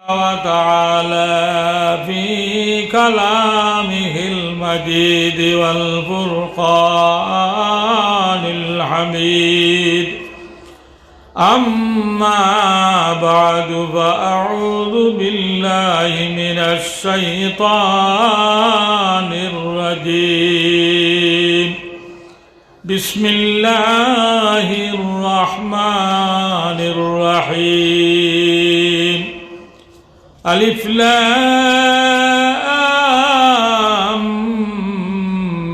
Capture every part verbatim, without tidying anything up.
وتعالى في كلامه المجيد والفرقان الحميد. أما بعد، فأعوذ بالله من الشيطان الرجيم. بسم الله الرحمن الرحيم. ألف لام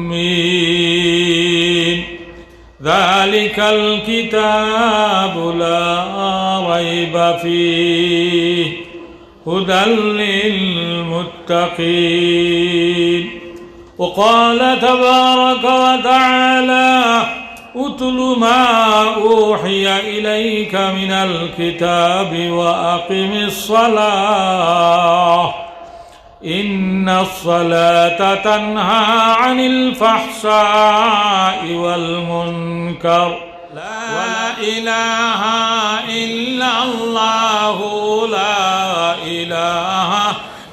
ميم. ذلك الكتاب لا ريب فيه هدى للمتقين. وقال تبارك وتعالى: اتل ما أوحي إليك من الكتاب وأقم الصلاة إن الصلاة تنهى عن الفحشاء والمنكر. لا إله إلا الله، لا إله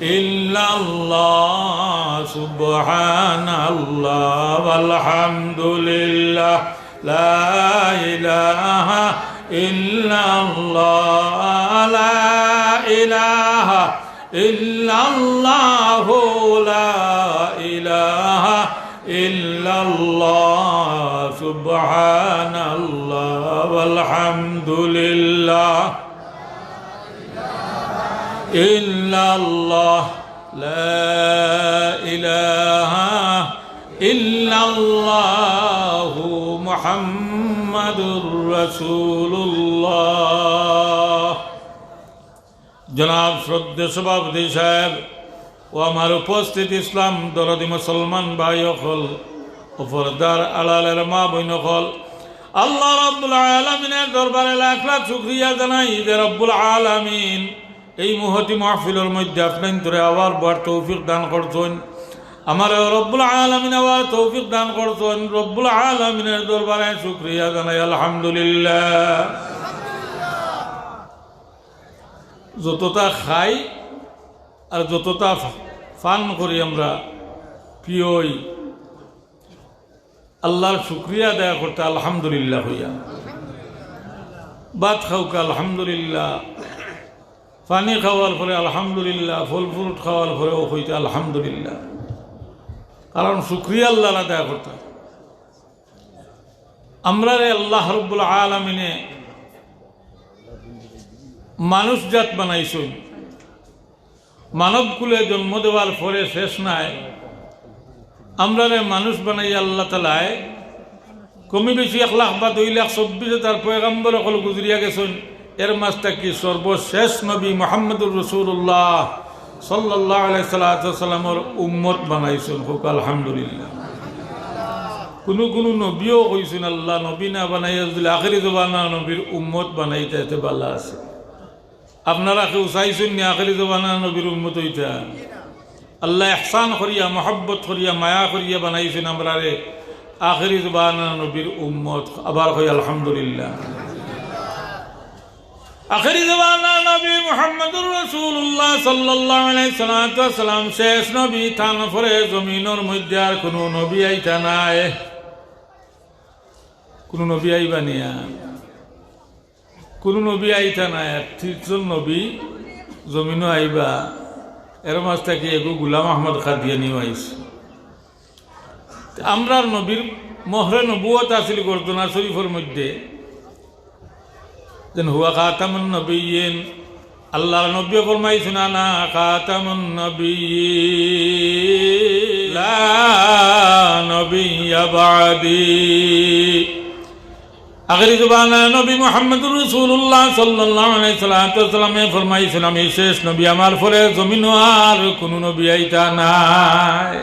إلا الله، سبحان الله والحمد لله، لا إله إلا الله، لا إله إلا الله، لا إله إلا الله، سبحان الله والحمد لله، إلا الله، لا إله إلا الله، محمد رسول الله। জনাব শ্রদ্ধেয় সভাপতি সাহেব ও আমার উপস্থিত ইসলাম দরদি মুসলমান ভাই অকল ও পর্দার আড়ালের মা বইন অকল, আল্লাহ রাব্বুল আলামিনের দরবারে লাখ লাখ শুকরিয়া জানাই যে রব্বুল আলামিন এই মহতি মাহফিলর মধ্যে আপনাইন্তরে আবার বওয়ার তৌফিক দান করছইন। আমারে রব্বুল আলামিন আবার তৌফিক দান করছইন। রব্বুল আলামিনের দরবারে শুকরিয়া জানাই, আলহামদুলিল্লাহ। যততা খাই আর যততা ফা-, পান করি আমরা, পিয়ই, আল্লাহর শুকরিয়া আদায় করতে আলহামদুলিল্লাহ কইয়া। ভাত খাউক্কা আলহামদুলিল্লাহ, পানি খাওয়ার পরে আলহামদুলিল্লাহ, ফল fruit খাওয়ার পরেও কইতে আলহামদুলিল্লাহ। কারণ শুকরিয়া আল্লাহর আদায় করতে। আমরারে আল্লাহ রব্বুল আলামিনে মানুষ জাত বানাইছইন। মানব কুলে জন্ম দেওয়ার পরে শেষ নাই, আমরারে মানুষ বানাইয়া আল্লাহ তাআলায় কমি বেশি এক লাখ বা দুই লাখ চব্বিশ হাজার পয়গাম্বর অকল গুজরিয়া গেছইন। এর মাঝ থাকি সর্বশেষ নবী মুহাম্মদুর রাসূলুল্লাহ সাল্লাল্লাহু আলাইহি সাল্লাতু ওয়াসাল্লামর উম্মত বানাইছইন। কউক্কা আলহামদুলিল্লাহ। কুনু কুনু নবীও কইছইন, আল্লাহ নবী না বানাইয়া যদি আখেরি জমানার নবীর উম্মত বানাইতা তে ভালা আছিল। আপনারা কেউ চাইছইন নি আখেরি জমানার নবীর উম্মত অইতা? আল্লাহ ইহসান করিয়া, মহব্বত করিয়া, মায়া করিয়া বানাইছইন আমরারে আখেরি জমানার নবীর উম্মত। আবার কই আলহামদুলিল্লাহ। আখেরি জমানার নবী মুহাম্মদুর রাসূলুল্লাহ সাল্লাল্লাহু আলাইহি সাল্লাতু ওয়াসাল্লাম শেষ নবী, তান পরে জমিনর মধ্যে আর কুনু নবী আইতা নায়। কুনু নবী আইবা নি আর? কুনু নবী আইতা নায়, আর ত্রিশ জন নবী জমিনো আইবা। এর মাঝ থাকি এগু গুলাম আহমদ কাদিয়ানিও আইছে। তে আমরার নবীর মোহরে নবুয়ত আছিল গর্দনা শরীফর মধ্যে, যেন হুয়া খাতামুন নবিয়্যিন, আল্লাহর নবী ফরমাইছইন, "আনা খাতামুন নবিয়্যিন, লা নবিয়্যা বাদি।" আখেরি জমানার নবী মুহাম্মদুর রাসূলুল্লাহ সাল্লাল্লাহু আলাইহি সাল্লাতু ওয়াসাল্লামে ফরমাইছইন, "আমি শেষ নবী, আমার পরে জমিনো আর কুনু নবী আইতা নায়।"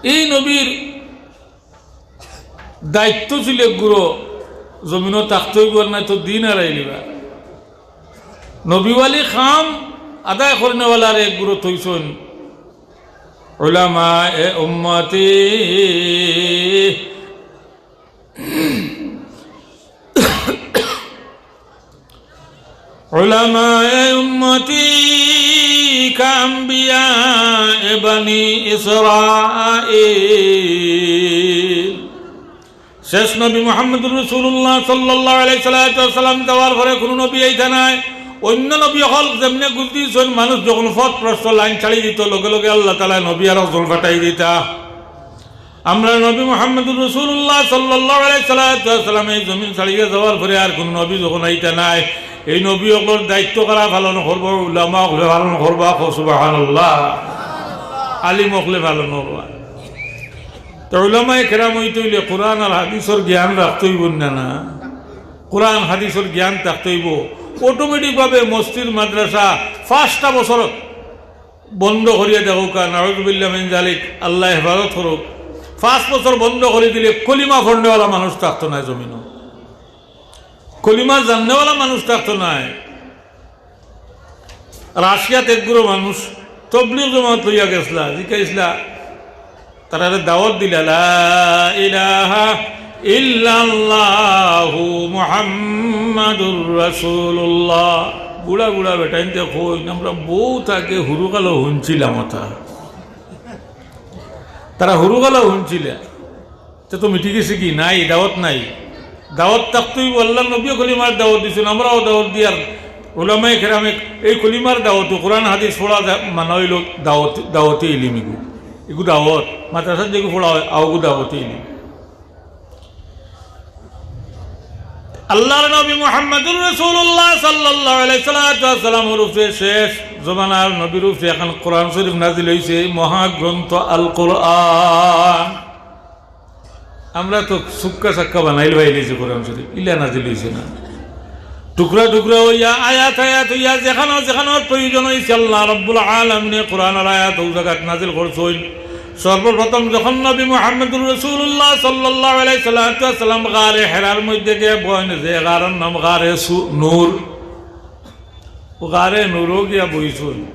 এই নবীর দায়িত্ব ছিল এগুলো জমিনো থাকতে অইবো, আর নাই তো দিন হারাইলিবা। নবীওয়ালি কাম আদায় করনেওয়ালারে এগুলো থইছইন উলামায়ে উম্মতি। علماء أمتي كأنبياء بني إسرائيل। শেষ নবী মুহাম্মদুর রাসূলুল্লাহ সাল্লাল্লাহু আলাইহি সাল্লাতু ওয়াসাল্লাম যাওয়ার পরে কুনু নবী আইতা নায়। অইন্য নবী অকল যেমনে গুজরি দিছইন, মানুষ যখন পথভ্রষ্ট, লাইন ছাড়ি দিত, লগে লগে আল্লাহ তাআলায় নবী আরক জন পাঠাই দিতা। আমরার নবী মুহাম্মদুর রাসূলুল্লাহ সাল্লাল্লাহু আলাইহি সাল্লাতু ওয়াসাল্লাম এই জমিন ছাড়িয়া যাওয়ার পরে আর কুনু নবী যখন আইতা নায়, এই নবী অকলর দায়িত্ব কারা পালন করবো? উলামা অকলে পালন করবা। কও সুবহানাল্লাহ। আলিম অকলে পালন করবা। তো উলামায়ে কেরাম অইতে অইলে কোরআন আর হাদিসর জ্ঞান রাখতে অইবো না, না? কোরআন হাদিসর জ্ঞান থাকতে অইবো। Automatic ভাবে মসজিদ মাদ্রাসা পাঁচটা বছর বন্ধ করিয়া দেখউক্কা, নাউজুবিল্লাহ মিন জালিক, আল্লায় হেফাজত করউক। পাঁচ বছর বন্ধ করি দিলে কলিমা পড়নেওয়ালা মানুষ থাকতো নায় জমিনো, কলিমা জাননেওয়ালা মানুষ থাকতো নায়। রাশিয়াত এক গুরু মানুষ তবলিগ জমাত লইয়া গেছলা, জিকাইছলা, তারারে দাওয়াত দিলা, লা ইলাহা ইল্লাল্লাহু মুহাম্মাদুর রাসূলুল্লাহ। বুড়া বুড়া বেটাইন্তে কইন, আমরা বউত আগে হুরুকালো হুনছিলাম অতা। তারা হুরুকালো হুনছিলা। তে তো মিটি গেছে কি? নাই, দাওয়াত নাই। দাওয়াত থাকতে অইবো। আল্লাহর নবীয়ে কলিমার দাওয়াত দিছইন, আমরাও দাওয়াত দিয়ার। উলামায়ে কেরামে এই কলিমার দাওয়াত, কোরআন হাদিস পড়া যা-, মানা অইলো দাওয়াত, দাওয়াতে ইলিম ইগু। ইগু দাওয়াত, মাদ্রাসাত যেগু পড়া অয়, অগু দাওয়াতে ইলিম। আল্লাহর নবী মুহাম্মদুর রাসূলুল্লাহ সাল্লাল্লাহু আলাইহি সাল্লাতু ওয়াসাল্লামর উপরে শেষ জমানার নবীর উপরে এখন কোরআন শরীফ নাজিল অইছে, এই মহাগ্রন্থ আল কোরআন। আমরা তো সুক্কা সাক্কা বানাইল বাইলেছি কোরআন শরীফ, ইলা নাজিল অইছে না। টুকরা টুকরা অইয়া, আয়াত আয়াত অইয়া, যেখানো যেখানোর প্রয়োজন অইছে, আল্লাহ রাব্বুল আলামিনে কোরআনর আয়াত অউ জাগাত নাজিল করছইন। সর্বপ্রথম যখন নবী মুহাম্মদুর রাসূলুল্লাহ সাল্লাল্লাহু আলাইহি সাল্লাতু ওয়াসাল্লাম গারে হেরার মধ্যে গিয়া বইন, যে গারর নাম গারে সু-, নূর, অউ গারে নূরো গিয়া বইছইন।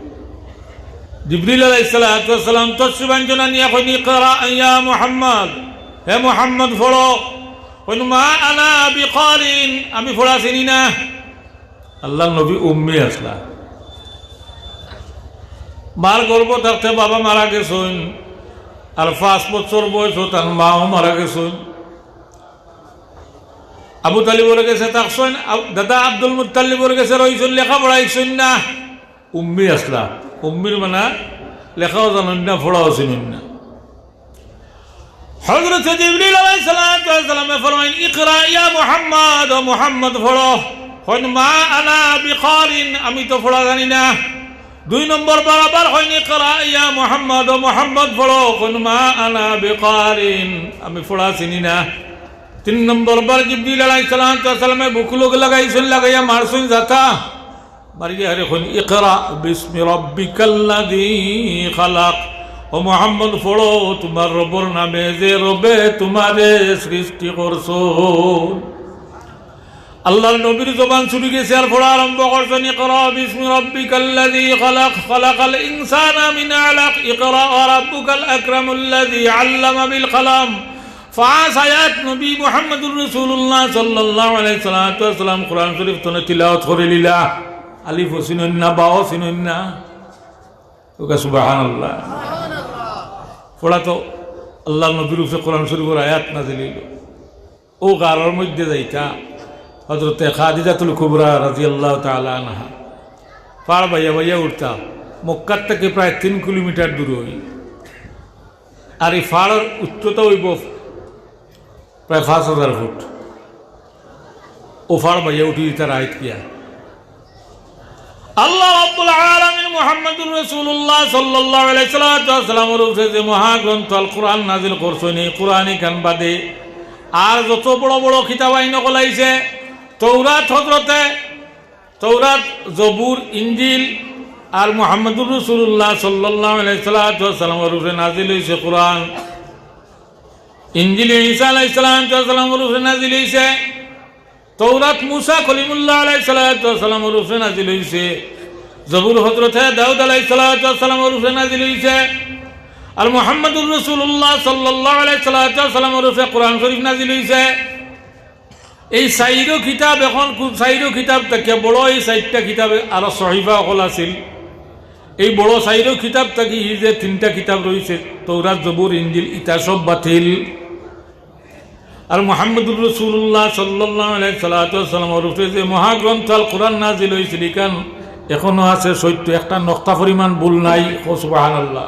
জিবরিল আলাইহিস সালাতু ওয়াস সালাম তশরিফ আনছইন, আনিয়া কইন, "ইকরা ইয়া মুহাম্মদ, হে মুহাম্মদ পড়ো।" কইন, "মা আনা বিকারিন, আমি পড়া চিনি না।" আল্লাহর নবী উম্মি আছলা। মার গর্ভ থাকতে বাবা মারা গেছইন, আর পাঁচ বছর বয়সো তান মাও মারা গেছইন। আবু তালিবর গেছে থাকছইন, আব-, দাদা আব্দুল মুত্তালিবর গেছে রইছইন, লেখাপড়া শিখছইন না, উম্মি আছলা। উম্মির মানে লেখাও জানইন না, পড়াও চিনইন না। হযরত জিবরিল আলাইহিস সালাতু ওয়াস সালামে ফরমাইন, "ইকরা ইয়া মুহাম্মদ, ও মুহাম্মদ পড়ো।" কইন, "মা আনা বিকারিন, আমি তো পড়া জানি না।" দুই নম্বর বার আবার কইন, "ইকরা ইয়া মুহাম্মদ, ও মুহাম্মদ পড়ো।" কইন, "মা আনা বিকারিন, আমি পড়া চিনি না।" তিন নম্বর বার জিবরিল আলাইহিস সালাতু ওয়াস সালামে বুকু লগে লাগাইছইন, লাগাইয়া মারছইন জাতা। মারিয়া হেরে কইন, "ইকরা বিসমি রাব্বিকাল্লাযী খালাক।" ও মুহাম্মদ পড়ো তুমার রবর নামে, যে রবে তুমারে সৃষ্টি করছইন। আল্লাহর নবীর জবান ছুটি গেছে আর পড়া আরম্ভ করছইন, "ইকরা বিসমি রাব্বিকাল্লাযী খালাক, খালাকাল ইনসানা মিন আলাক, ইকরা ওয়া রাব্বুকাল আকরামুল্লাযী আল্লামা বিল কলম।" পাঁচ আয়াত নবী মুহাম্মদুর রাসূলুল্লাহ সাল্লাল্লাহু আলাইহি সাল্লাতু ওয়াস সালাম কোরআন শরীফ তনে তিলাওয়াত করিলিলা। আলিফও চিনইন না, বাও চিনইন না। কউক্কা সুবহানাল্লাহ। পড়া তো আল্লাহর নবীর উপরে কোরআন শরীফর আয়াত নাজিল অইলো। অউ গারর মধ্যে যাইতা হযরতে খাদিজাতুল কুবরা রাদিয়াল্লাহু তাআলা আনহা। পাড় বাইয়া বাইয়া উঠতা, মক্কার থাকি প্রায় তিন কিলোমিটার দূর অই। আর ই পাড়র উচ্চতা অইবো প্রায় পাঁচ হাজার ফুট। অউ পাড় বাইয়া উঠি দিতা রাইত গিয়া। আল্লাহ রাব্বুল আলামিন মুহাম্মদুর রাসূলুল্লাহ সাল্লাল্লাহু আলাইহি সাল্লাতু ওয়াস সালামর উপরে যে মহাগ্রন্থ আল কোরআন নাজিল করছইন, ই কোরআন ইখান বাদে আর যত বড় বড় কিতাব আইন অকল আইছে, তৌরাত হযরতে, তৌরাত, জবুর, ইঞ্জিল আর মুহাম্মদুর রাসূলুল্লাহ সাল্লাল্লাহু আলাইহি সাল্লাতু ওয়াস সালামর উপরে নাজিল অইছে কোরআন। ইঞ্জিল ঈসা আলাইহিস সালাতু ওয়াস সালামর উপরে নাজিল অইছে। তৌরাত মুসা কলিমুল্লাহ আলাইহিস সালাতু ওয়াস সালামর উপরে নাজিল অইছে। জবুর হযরতে দাউদ আলাইহিস সালাতু ওয়াস সালামর উপরে নাজিল অইছে। আর মুহাম্মদুর রাসূলুল্লাহ সাল্লাল্লাহু আলাইহি সাল্লাতু ওয়াস সালামর উপরে কোরআন শরীফ নাজিল অইছে। এই চাইরো কিতাব অখন কু-, চাইরো কিতাব থাকিয়া বড় এই চাইরটা কিতাবে আরো সহিফা অকল আছিল। এই বড় চাইরো কিতাব থাকি ই যে তিনটা কিতাব রইছে, তৌরাত, জবুর, ইনজিল, ইতা সব বাতিল। আর মুহাম্মদুর রাসূলুল্লাহ সাল্লাল্লাহু আলাইহি সাল্লাতু ওয়াসসালামর উপরে যে মহাগ্রন্থ আল কোরআন নাজিল অইছিল, ইখান অখনো আছে সত্য, একটা নক্তা পরিমাণ ভুল নাই। কও সুবহানাল্লাহ।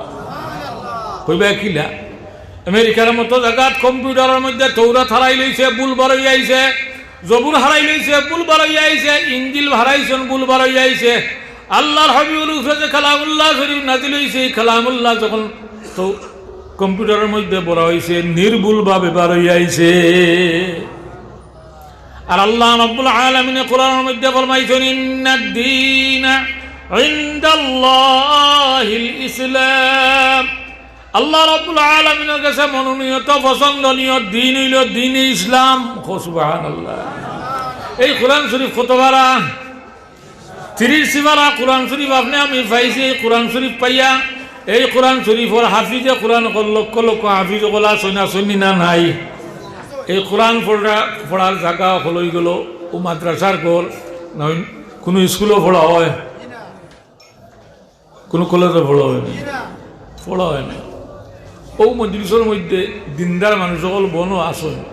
কইবা কিলা? আমেরিকার মতো জাগাত কম্পিউটারর মধ্যে তৌরাত হারাই লইছে, ভুল বারইয়া আইছে, জবুর হারাই লইছে, ভুল বারইয়া আইছে, ইনজিল হারাইছইন, ভুল বারইয়া আইছে। আল্লাহর হাবিবুল উপরে যে কালামুল্লাহ শরীফ নাজিল অইছে, এই কালামুল্লাহ যখন তো কম্পিউটারর মধ্যে ভরা অইছে, নির্ভুলভাবে বারইয়া আইছে। আর আল্লাহ রাব্বুল আলামিনে কোরআনর মধ্যে ফরমাইছইন, "ইন্নাদ দীনা ইনদাল্লাহিল ইসলাম।" আল্লাহ রাব্বুল আলামিনর কাছে মনোনীত, পছন্দনীয় দ্বীন অইলো দ্বীনে ইসলাম। কও সুবহানাল্লাহ। এই কোরআন শরীফ কত পারা? তিরিশ পারা কোরআন শরীফ আপনে আমি পাইছি। এই কোরআন শরীফ পাইয়া, এই কোরআন শরীফর হাফিজে কোরআন অকল, লক্ষ লক্ষ হাফিজ অকল আছইন, আছইন নি না নাই? এই কোরআন পড়া, পড়ার জাগা অকল অইগেলো অউ মাদ্রাসার ঘর, না অইন কুনু স্কুলো পড়া অয়? কুনু কলেজো পড়া অয় না, পড়া অয় না। অউ মজলিসর মধ্যে দিনদার মানুষ অকল বনো আছইন,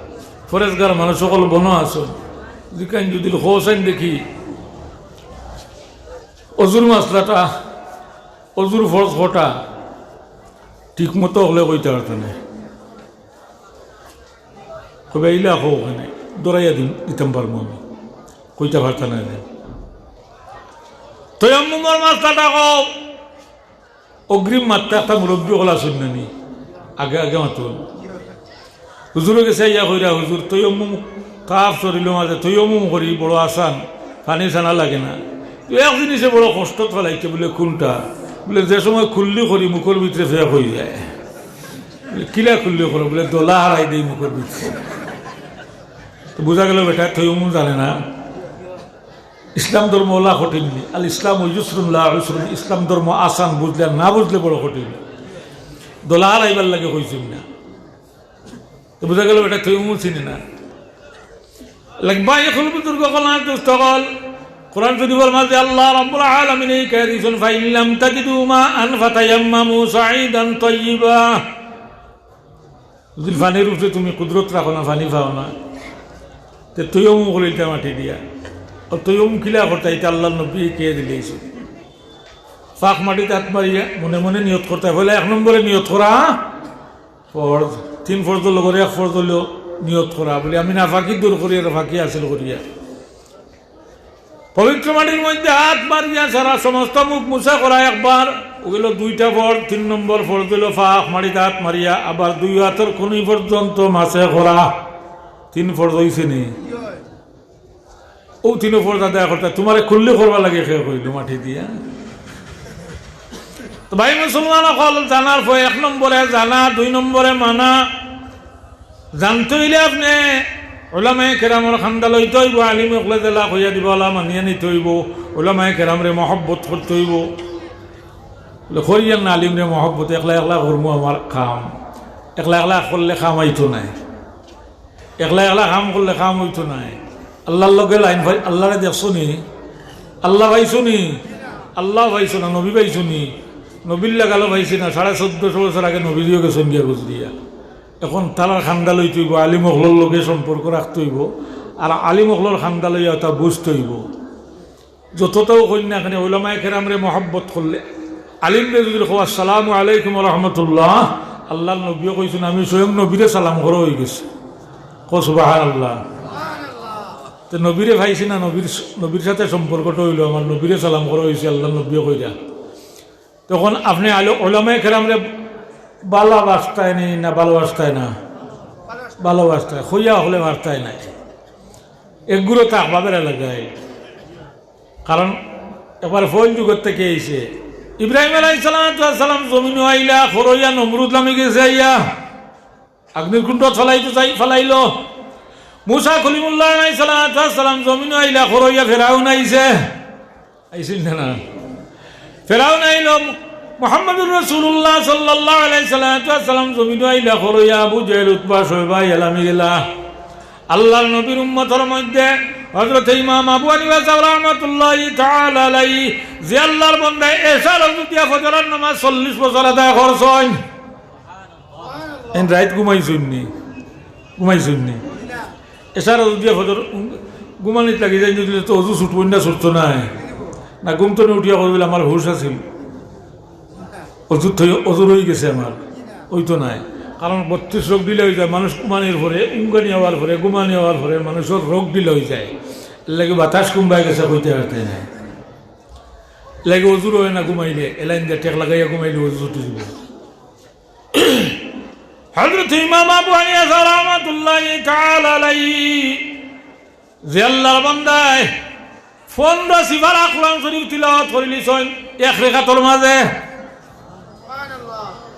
পরেজগার মানুষ অকল বনো আছইন। যেখান যদি হোসেন দেখি, অজুর মাসলাটা, অজুর ফরজ কটা, ঠিক মতো অকলে কইতা পারতা নায়। কইবা, "ইলা কও কেনে, ধরাইয়া দিম, দিতাম পারমু আমি।" কইতা পারতা নায়। তৈয়াম্মুমর মাসলাটা কও। অগ্রিম মাততা একটা মুরব্বি অকল আছইন না নি? আগে, আগে মাতইন। হুজুরর গেছে আইয়া কইরা, "হুজুর, তৈয়াম্মুম কাফ শরীলর মাঝে তৈয়াম্মুম করি, বড় আসান, পানি ছানা লাগে না।" তো এক জিনিসে বড় কষ্টত ফালাইছে, বুলে, "কুনটা?" বুলে, "যে সময় কুল্লি করি, মুখর ভিতরে ফেক অইযায়।" বুলে, "কিলা কুল্লি করো?" বুলে, "দলা হারাই দেই মুখর ভিতরে।" তো বুঝা গেল বেটা তৈয়াম্মুম জানে না। ইসলাম ধর্ম অলা কঠিন নি? আল ইসলামু ইউসরুন লা উসরুন, ইসলাম ধর্ম আসান, বুঝলে আর না বুঝলে বড় কঠিন। দলা হারাইবার লাগি কইছইন না। তো বুঝা গেল বেটা তৈয়াম্মুম চিনে না। লাগবা অকল বুজুর্গ অকল আর দুস্ত অকল। কোরআন শরীফর মাঝে আল্লাহ রাব্বুল আলামিনে কইয়া দিছইন, "ফাইন লাম তাজিদু মাআন ফাতায়াম্মামু সাঈদান তাইয়িবা।" যদি পানির উপরে তুমি কুদরত রাখো না, পানি পাও না, তে তৈয়াম্মুম করিলতা মাটি দিয়া। আর তৈয়াম্মুম কিলা করতা, ইটা আল্লাহর নবীয়ে কইয়া দিলাইছইন। পাক মাটিত আত মারিয়া মনে মনে নিয়ত করতা। পয়লা এক নম্বরে নিয়ত করা ফরজ, তিন ফরজর লগে এক ফরজ অইলো নিয়ত করা। বুলে, "আমি নাপাকি দূর করিয়া, পাকি হাসিল করিয়া।" পবিত্র মাটির মধ্যে আত মারিয়া সারা সমস্ত মুখ মুছা করা একবার, অউ গেল দুইটা ফরজ। তিন নম্বর ফরজ অইলো পাক মাটিত আত মারিয়া আবার দুই আতর কনুই পর্যন্ত মাসহ করা। তিন ফরজ অইছে নি? অউ তিনো ফরজ আদায় করতা, তুমারে কুল্লি করবার লাগি কে কইলো মাটি দিয়া? তো ভাই মুসলমান অকল, জানার পরে এক নম্বরে জানা, দুই নম্বরে মানা। জানতে অইলে আপনে উলামায়ে কেরামর খান্দা লইতে অইবো, আলিম অকলে যেলা কইয়া দিবা, অলা মানিয়া নিতে অইবো, উলামায়ে কেরামরে মহব্বত করতে অইবো। বুলে, "করিয়ার না আলিমরে মহব্বত, একলা একলা করমু আমার কাম, একলা একলা করলে কাম অইতো নায়।" একলা একলা কাম করলে কাম অইতো নায়। আল্লাহর লগে লাইন পাই, আল্লাহরে দেখছো নি? আল্লাহ পাইছো নি? আল্লাহ পাইছো না, নবী পাইছো নি? নবীর লাগালো পাইছি না, সাড়ে চোদ্দশো বছর আগে নবীজিও গেছইন গিয়া গুজরিয়া। এখন তারার খান্দা লইতে অইবো, আলিম অকলর লগে সম্পর্ক রাখতে অইবো, আর আলিম অকলর খান্দা লইয়া ওটা বুঝতে অইবো। যতটাও কইন না কেনে, উলামায়ে কেরামরে মহব্বত করলে, আলিমরে যদি কও, "আসসালামু আলাইকুম ওয়া রাহমাতুল্লাহ", আল্লাহর নবীয়ে কইছইন, "আমি স্বয়ং নবীরে সালাম করা অইগেছে।" কও সুবহানাল্লাহ। তো নবীরে পাইছি না, নবীর, নবীর সাথে সম্পর্কটা অইলো আমার, নবীরে সালাম করা অইছে, আল্লাহর নবীয়ে কইরা। তখন আপনে আলো, উলামায়ে কেরামরে ভালোবাসতায় নি না ভালোবাসতায় না? ভালোবাসতায়, কইয়া অকলে পারতায় নায়। একগুলো তাক বাবের এলাকায়। কারণ একবার ফইল যুগর থাকি আইছে। ইব্রাহিম আলাইহিস সালাতু ওয়াস সালাম জমিনো আইলা, খরইয়া নমরুদ লামি গেছে আইয়া। আগ্নির কুণ্ডত ফালাইতো চাই, ফালাইলো। মুসা কলিমুল্লাহ আলাইহিস সালাতু ওয়াস সালাম জমিনো আইলা, খরইয়া ফেরাউন আইছে। আইছিল না, না? ফেরাউন আইলো, মুহাম্মাদুর রাসূলুল্লাহ সাল্লাল্লাহু আলাইহি সাল্লাতু ওয়াস সালাম জমিনো আইলা, খরইয়া আবু জেহেল, উতবা, শয়বা, ইয়া লামি গেলা। আল্লাহর নবীর উম্মতর মধ্যে হযরত ইমাম আবু হানিফা সাহেব রহমাতুল্লাহি তাআলা আলাইহি, যে আল্লাহর বান্দায় এশার অজু দিয়া ফজরর নামাজ চল্লিশ বছর আদায় করছইন। এন রাইত ঘুমাইছইন নি? ঘুমাইছইন নি? এশার অজু দিয়া ফজর ঘুমানিত লাগি যাইন যদি, তো অজু ছুটবো না, ছুটতো নায়? না, ঘুম তো উঠিয়া কইবো, "আমার হুশ আছিল।" অজুত থই-, অজু রই গেছে আমার, ওই তো নাই। কারণ বত্রিশ রোগ ঢিলা অই যায়, মানুষ ঘুমানির পরে, উঙ্গানি অওয়ার পরে, ঘুমানি অওয়ার পরে মানুষর রোগ ঢিলা অই যায়। এর লাগি বাতাস কুনবায় গেছে কইতে পারতে নাই। এর লাগি অজু রয় না ঘুমাইলে, এলাইন দিয়া ঠেক লাগাইয়া ঘুমাইলে অজু ছুটি দিবো। হযরত ইমাম আবু হানিফা রহমাতুল্লাহি তাআলা আলাইহি যে আল্লাহর বান্দায় পনরো সিপারা কোরআন শরীফ তিলাওয়াত করিলিছইন এক রেকাতর মাঝে,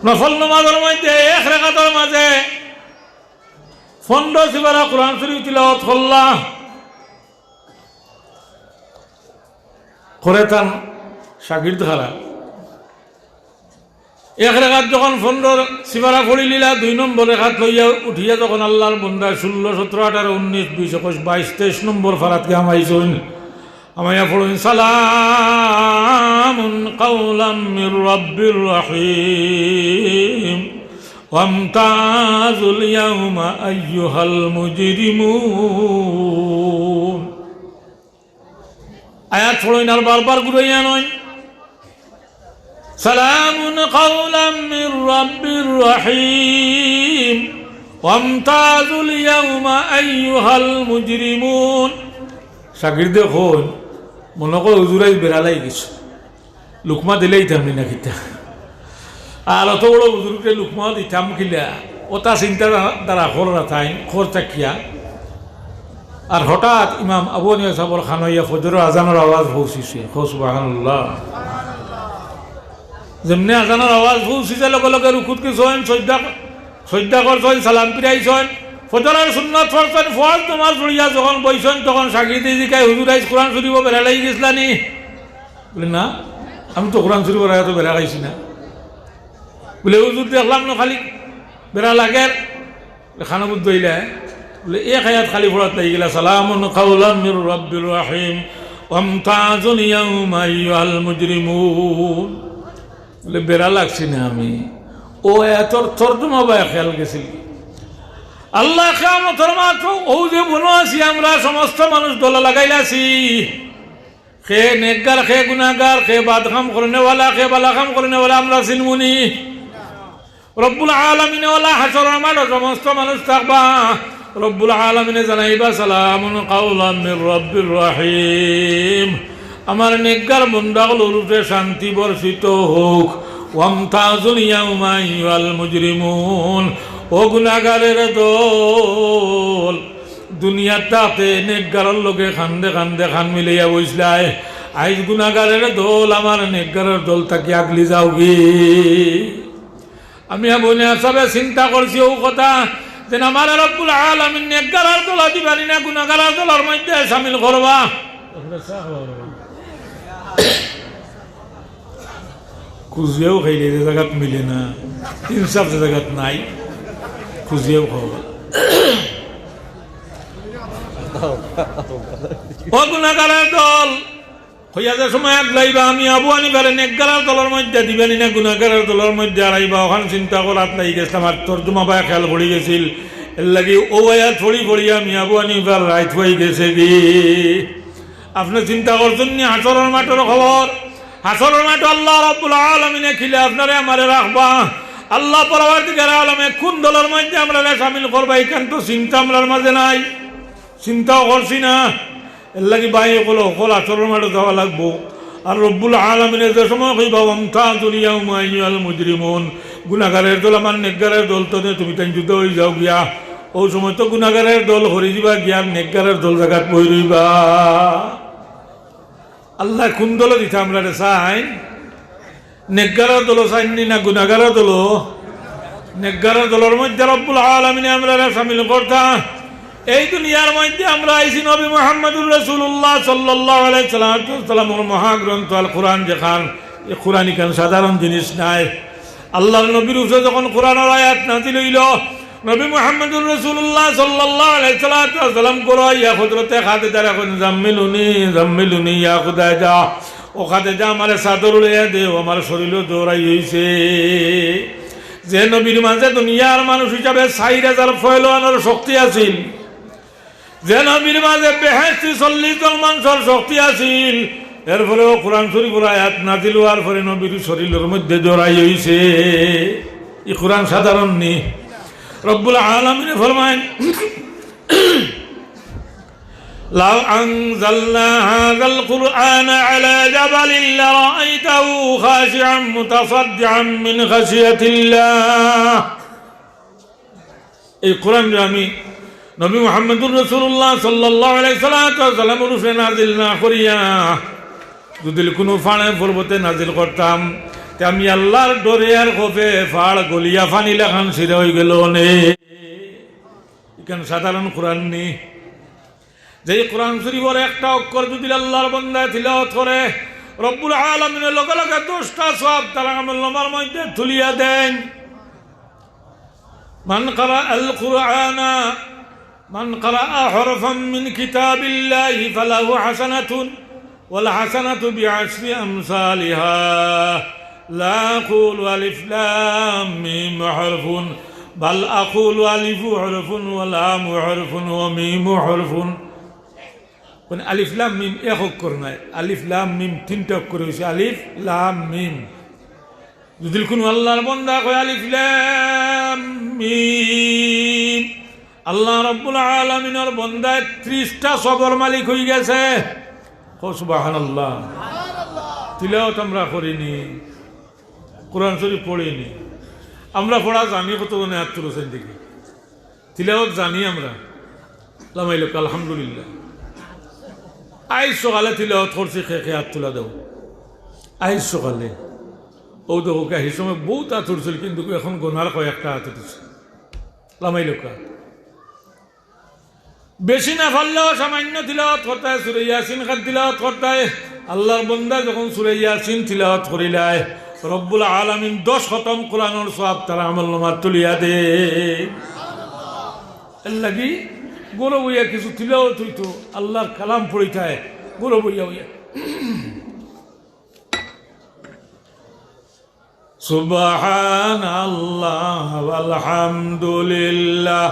নফল নামাজর মধ্যে এক রেকাতর মাঝে পনরো সিপারা কোরআন শরীফ তিলাওয়াত করলা, করে তান শাগির্দ খারা। এক রেকাত যখন পনরো সিপারা পড়িলিলা, দুই নম্বর রেকাত লইয়া উঠিয়া যখন আল্লাহর বান্দা ষোলো, সতেরো, আঠারো, উনিশ, বিশ, একুশ, বাইশ, তেইশ নম্বর পারাত গিয়া হামাইছইন, হামাইয়া পড়ইন, "সালামুন কাওলাম মির রাব্বির রাহিম, ওয়ামতাজুল ইয়াউমা আইয়ুহাল মুজরিমুন।" আয়াত পড়ইন আর বারবার ঘুরাইয়া আনইন, "সালামুন কাওলাম মির রাব্বির রাহিম, ওয়ামতাজুল ইয়াউমা আইয়ুহাল মুজরিমুন।" শাগির্দে কইন, "মনো কয় হুজুর আইজ বেড়া লাগি গেছে।" লুকমা দিলেই থামনি না কিতা? আর অত বড় বুজুর্গরে লুকমা দিতাম কিলা? ওটা চিন্তা ধারা খর রাতাইন, খর থাকিয়া। আর হঠাৎ ইমাম আবু হানিফা সাহেবর কানো ইয়া ফজরর আজানর আওয়াজ পৌঁছিছে। কও সুবহানাল্লাহ। যেমনে আজানর আওয়াজ পৌঁছিছে, লগে লগে রুকুত গেছইন, সইজদা, সইজদা করছইন, সালাম ফিরাইছইন, ফজরর সুন্নত পড়ছইন, ফরজ নামাজ পড়িয়া যখন বইছইন, তখন শাগির্দে জিকায়, "হুজুর, আইজ কোরআন শরীফো বেড়া লাগি গেছলা নি?" বলে, "না, আমি তো কোরআন শরীফর আয়াতো বেড়া খাইছি না।" বলে, "হুজুর, দেখলাম না খালি বেড়া লাগের।" বলে, "খানো বুদ্ধ হইলে?" বলে, "এক আয়াত খালি পড়াত লাগি গেলা, সালামুন কাওলাম মির রাব্বির রাহিম, ওয়ামতাজুল ইয়াউমা আইয়ুহাল মুজরিমুন।" বলে, "বেড়া লাগছি না আমি।" ও আয়াতর তর্জমা বা খেয়াল গেছিল। আল্লাহ কিয়ামতর মাঠো ও যে বনো আছি আমরা সমস্ত মানুষ দলা লাগাইলাছি। খে নেকগার, খে গুনাগার, খে বাদ কাম করনেওয়ালা, খে বালা কাম করনেওয়ালা, আমরা চিনমুনি। রব্বুল আলামিনে ওলা হাশরর মাঠো সমস্ত মানুষ থাকবা। রব্বুল আলামিনে জানাইবা, "সালামুন কাওলাম মির রাব্বির রাহিম।" আমার নেকগার বন্দা অকলর উপরে শান্তি বর্ষিত হোক। "ওয়ামতাজুল ইয়াউমা আইয়ুহাল মুজরিমুন।" ও গুনাগারের দল, দুনিয়ার তাতে নেকগারর লগে কান্দে কান্দে কান মিলাইয়া বইছলায়, আইজ গুনাগারের দল আমার নেকগারর দল থাকি আগলি যাওগি। আমি আবু হানিফা সাবে চিন্তা করছি ও কথা, যেন আমার রব্বুল আলামিন নেকগারর দলো দিবা নি না গুনাগারর দলর মধ্যে শামিল করবা। খুঁজিয়াও খাইলে যে জাগাত মিলে না, ইনসাফ যে জাগাত নাই, খুঁজিয়াও খাওয়া। ও গুনাগারের দল, কইয়া যে সময় আগলাইবা, আমি আবু হানিফারে নেকগারর দলর মধ্যে দিবা নি না গুনাগারর দলর মধ্যে আড়াইবা, ওখান চিন্তা করাত লাগি গেছলাম, আর তর্জমা বায় খেয়াল পড়ি গেছিল। এর লাগি ও আয়াত পড়ি পড়ি আমি আবু হানিফার রাইত অই গেছে গি। আপনে চিন্তা করছইন নি হাশরর মাঠর খবর? হাশরর মাঠো আল্লাহ রাব্বুল আলামিনে কিলা আপনারে আমারে রাখবা। আল্লাহ পরওয়ারদিগারে আলমে কুন দলর মধ্যে আমরারে শামিল করবা, ইখান তো চিন্তা আমরার মাঝে নাই, চিন্তাও করছি না। এর লাগি ভাই অকল, অকল হাশরর মাঠো যাওয়া লাগবো। আর রব্বুল আলামিনে যে সময় কইবা, "ওয়ামতাজুল ইয়াউমা আইয়ুহাল মুজরিমুন", গুনাগারের দল আমার নেকগারের দল তো নে, তুমি তাইন জুদা অই যাও গিয়া। ও সময় তো গুনাগারের দল হরি দিবা গিয়া, নেকগারের দল জাগাত বই রইবা। আল্লাহ কুন দলো দিতা আমরারে চাইন? নেকগারর দলো চাইন নি না গুনাগারর দলো? নেকগারর দলর মধ্যে রব্বুল আলামিনে আমরারে শামিল করতা। এই দুনিয়ার মধ্যে আমরা আইছি নবী মুহাম্মদুর রাসূলুল্লাহ সাল্লাল্লাহু আলাইহি সাল্লামর মহাগ্রন্থ আল কোরআন যেখান, এই কোরআন ইখান সাধারণ জিনিস নায়। আল্লাহর নবীর উপরে যখন কোরআনর আয়াত নাজিল অইলো, নবী মুহাম্মদুর রাসূলুল্লাহ সাল্লাল্লাহু আলাইহি সাল্লাতু ওয়াসাল্লাম ঘরো আইয়া হযরতে খাদিজারে কইন, "জাম্মিলুনি, জাম্মিলুনি ইয়া খাদিজা।" ও খাদিজা, আমারে চাদর উড়াইয়া দেও, আমার শরীলো জ্বর আই অইছে। যে নবীর মাঝে দুনিয়ার মানুষ হিসাবে চাইর হাজার পয়লওয়ানর শক্তি আছিল, যে নবীর মাঝে বেহেশতি চল্লিশ জন মানষর শক্তি আছিল, এরপরেও কোরআন শরীফর আয়াত নাজিল অওয়ার পরে নবীর শরীলর মধ্যে জ্বর আই অইছে। ই কোরআন সাধারণ নি। রব্বুল আলামিনে ফরমাইন, "লাউ আনজালনা হাযাল কুরআনা আলা জাবালিন লারাআইতাহু খাশিআম মুতাসাদ্দিআম মিন খাশিয়াতিল্লাহ।" এই কোরআন যে আমি নবী মুহাম্মদুর রাসূলুল্লাহ সাল্লাল্লাহু আলাইহি সাল্লাতু ওয়াসাল্লামর উপরে নাজিল না করিয়া যদি কুনু পাহাড়ে পর্বতে নাজিল করতাম, তে আমি আল্লাহর ডরে আর খৌফে পাহাড় গলিয়া পানি লাখান শিরা অইগেলো অনে। ইখান সাধারণ কোরআন নি। যেই কোরআন শরীফর একটা অক্ষর যদি আল্লাহর বন্দায় তিলাওয়াত করে, রব্বুল আলামিনে লগে লগে দশটা সওয়াব তার আমলনামার মধ্যে তুলিয়া দেইন। من قرأ القرآن، من قرأ حرفا من كتاب الله فله حسنة، والحسنة بعشر أمثالها، لا أقول ألف لام ميم حرف، بل أقول ألف حرف ولام حرف وميم حرف। মানে আলিফ লাম মিম এক অক্ষর নায়, আলিফ লাম মিম তিনটা অক্ষর অইছে, আলিফ লাম মিম। যদি কুনু আল্লাহর বন্দা কয় আলিফ লাম মিম, আল্লাহ রব্বুল আলামিনর বন্দায় ত্রিশটা সওয়াবর মালিক অইগেছে। কও সুবহানাল্লাহ। তিলাওয়াত আমরা করিনি, কোরআন শরীফ পড়িনি, আমরা পড়া জানি? কতজনে আত তুলছইন দেখি। তিলাওয়াত জানি আমরা। লামাইল আলহামদুলিল্লাহ। আইজ সকালে তিলাওয়াত করছি, কে কে আত তুলা দেও। আইজ সকালে। ও দেখো, কে হি সময় বউত আত উঠছিল, কিন্তু এখন গোনার কয়েকটা আত উঠছে। লামাইল। বেশি না পারলেও সামান্য তিলাওয়াত করতায়, সূরা ইয়াসিন খান তিলাওয়াত করতায়। আল্লাহর বন্দা যখন সূরা ইয়াসিন তিলাওয়াত করিলায়, রব্বুল আলামিন দশ খতম কোরআনর সওয়াব তার আমলনামাত তুলিয়া দে। এর লাগি ঘরো বইয়া কিছু তিলাওয়াত অইতো, আল্লাহর কালাম পড়িতায় ঘরো বইয়া বইয়া। سبحان الله والحمد لله.